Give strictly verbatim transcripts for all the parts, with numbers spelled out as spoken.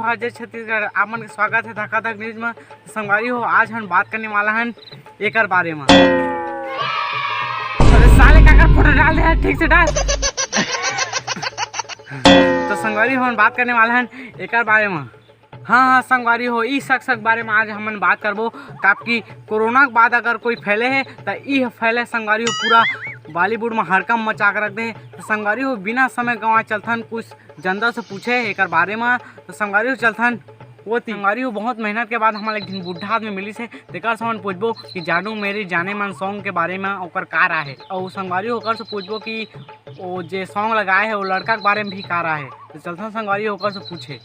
हाँ, जय छत्तीसगढ़, आप मन के स्वागत हे धक्का धक न्यूज में। तो संगवारी हो, आज हम बात करने वाला हन एकर बारे में। अरे साले, काकर फोटो डाल दे यार, ठीक से डाल। तो संगवारी हो, हम बात करने वाला हन एकर बारे में। हाँ हाँ संगवारी हो, ई शख्स के बारे में आज हमन बात करबो, काबर कि कोरोना के बाद अगर कोई फैले हे, त ई फैले संगवारी हो पूरा बॉलीवुड में हड़कंप मचा के रख दे। तो संगवारी हो, बिना समय गंवाए चलथन कुछ जनता से पूछे एकर बारे में। तो संगवारी हो, चलथन ओती। संगवारी हो, बहुत मेहनत के बाद हमन ला एक दिन बूढ़ा आदमी मिलिस हे, तेकर से हमन पूछबो कि जानू मेरी जानेमन सॉन्ग के बारे में ओकर का राय हे। अउ संगवारी हो, ओकर से पूछबो कि वो जे सॉन्ग लगाए हे, वो लड़का के बारे में भी का राय हे। तो चलथन संगवारी हो, ओकर से पूछे।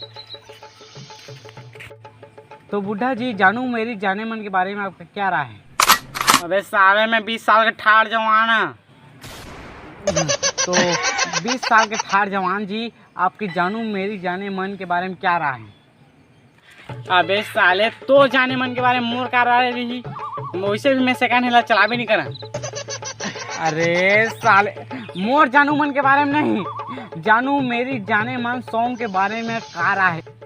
तो बूढ़ा जी, जानू मेरी जानेमन के बारे में आपका क्या राय है? अबे साले, मैं बीस साल के ठाड़ जवान है। तो बीस साल के ठाड़ जवान जी, आपकी जानू मेरी जानेमन के बारे में क्या राय है? अबे साले, तो जानेमन के बारे में मोर का राय रही? वैसे भी मैं सेकंड हैंड ला चलाबे नहीं करा। अरे साले, मोर जानू मन के बारे में नहीं, जानू मेरी जानेमन सॉन्ग के बारे में का राय है?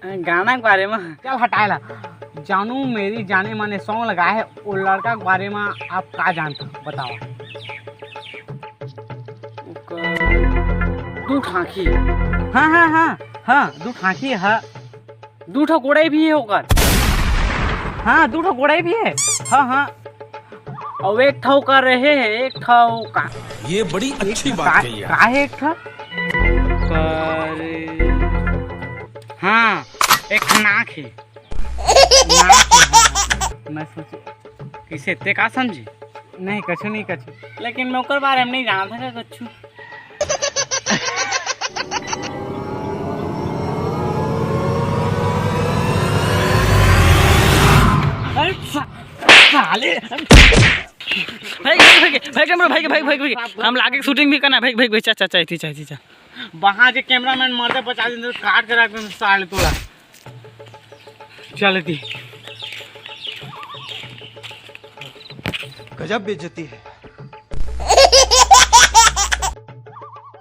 गाना के बारे में। चल हटाए ला। जानू मेरी जानेमन सॉन्ग लगाए हे, वो लड़का के बारे में आप का जानत हो, बताओ। ओकर दू ठांखी। हाँ हाँ हाँ हाँ, दू ठांखी है। दू ठो गोड़ई भी है ओकर। हाँ, दू ठो गोड़ई भी है। हाँ हाँ। अउ एक ठो कर रहे हैं, एक ठो का। ये बड़ी अच्छी बात का, कही है। का है एक ठो? कर, हाँ, एक ठो नाक है। नाक है, हाँ। मैं सोचे, किसे ते का समझे? नहीं, कछु नहीं, कछु। लेकिन मैं ओकर बारे में नहीं जानत था कछु। अरे सा-, साले। भाई, भाई, भाई, भाई, कैमरा, भाई, भाई, भाई, भाई, हम लागे शूटिंग भी करना, भाई, भाई, भाई, चा, चा, चा, इथी, चा, इथी, चा। वहाँ जे कैमरामैन मरते बचा दिन तो काट के रख दे साले तोला। चल दी। गजब बेइज्जती है।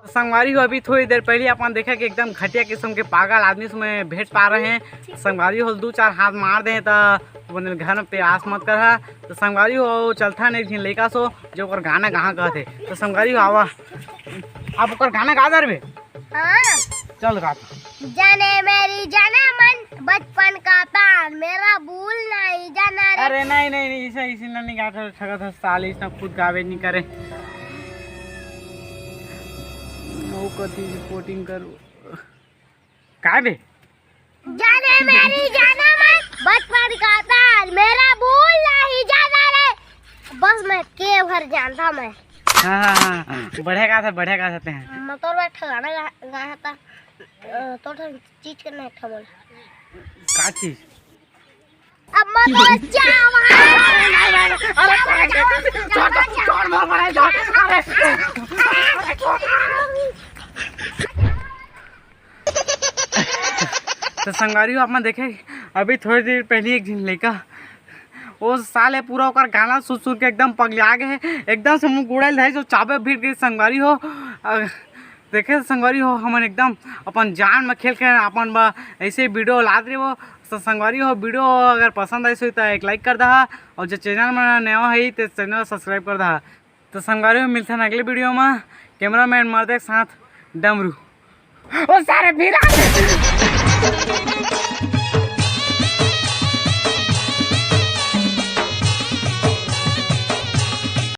संगवारी हो, अभी थोड़ी देर पहले अपन देखा कि एकदम घटिया किस्म के पागल आदमी से मैं भेंट पा रहे हैं। संगवारी हो, दू चार हाथ मार दे त ओमन घर में प्यास मत कर हा। तो संगवारी हो, चलथन एक झिन लइका सो जो ओकर गाना कहाँ कहत हे। तो संगवारी हो, आवा, आप ओकर गाना गा दे रे। हाँ। चल गा। जाने मेरी जाने मन, बचपन का प्यार, मेरा भूल नहीं जाना रे। अरे नहीं नहीं नहीं, इसे इसे नहीं गा सकत हस साले, इसने खुद गावे नहीं करे। वो कथी रिपोर्टिंग करू? का बे? जाने मेरी जाने मन, बचपन का प्यार, मेरा भूल नहीं जाना रे। बस मैं के भर जानता मैं। हाँ हाँ हाँ, बढ़िया गात हे, बढ़िया गात हे। मैं तोर बैठा गाना गा, गाया था। अ, तोर ठन चीज करना है था बोल। का चीज? अब मैं तो चावा। अरे, अरे, अरे, छोड़, छोड़, छोड़, मार, मार, छोड़, अरे। तो संगवारी हो, आप मन देखे, अभी थोड़ी देर पहले एक झिन लइका, वो साले पूरा ओकर गाना सुन सुन के एकदम पगला गए हे, एकदम से मुंह गुड़ाइल है, जो चाबे भीड़ गई संगवारी हो। अ, देखे संगवारी हो, हमन एकदम अपन जान में खेल के अपन बा ऐसे वीडियो लात रहे हो। तो संगवारी हो, वीडियो अगर पसंद आइस होही तो एक लाइक कर दहा, और जो चैनल में नया है तो चैनल सब्सक्राइब कर दहा। तो संगवारी हो, मिलथन अगले वीडियो में कैमरामैन मर्दे के साथ डमरू। ओ सारे वीरा।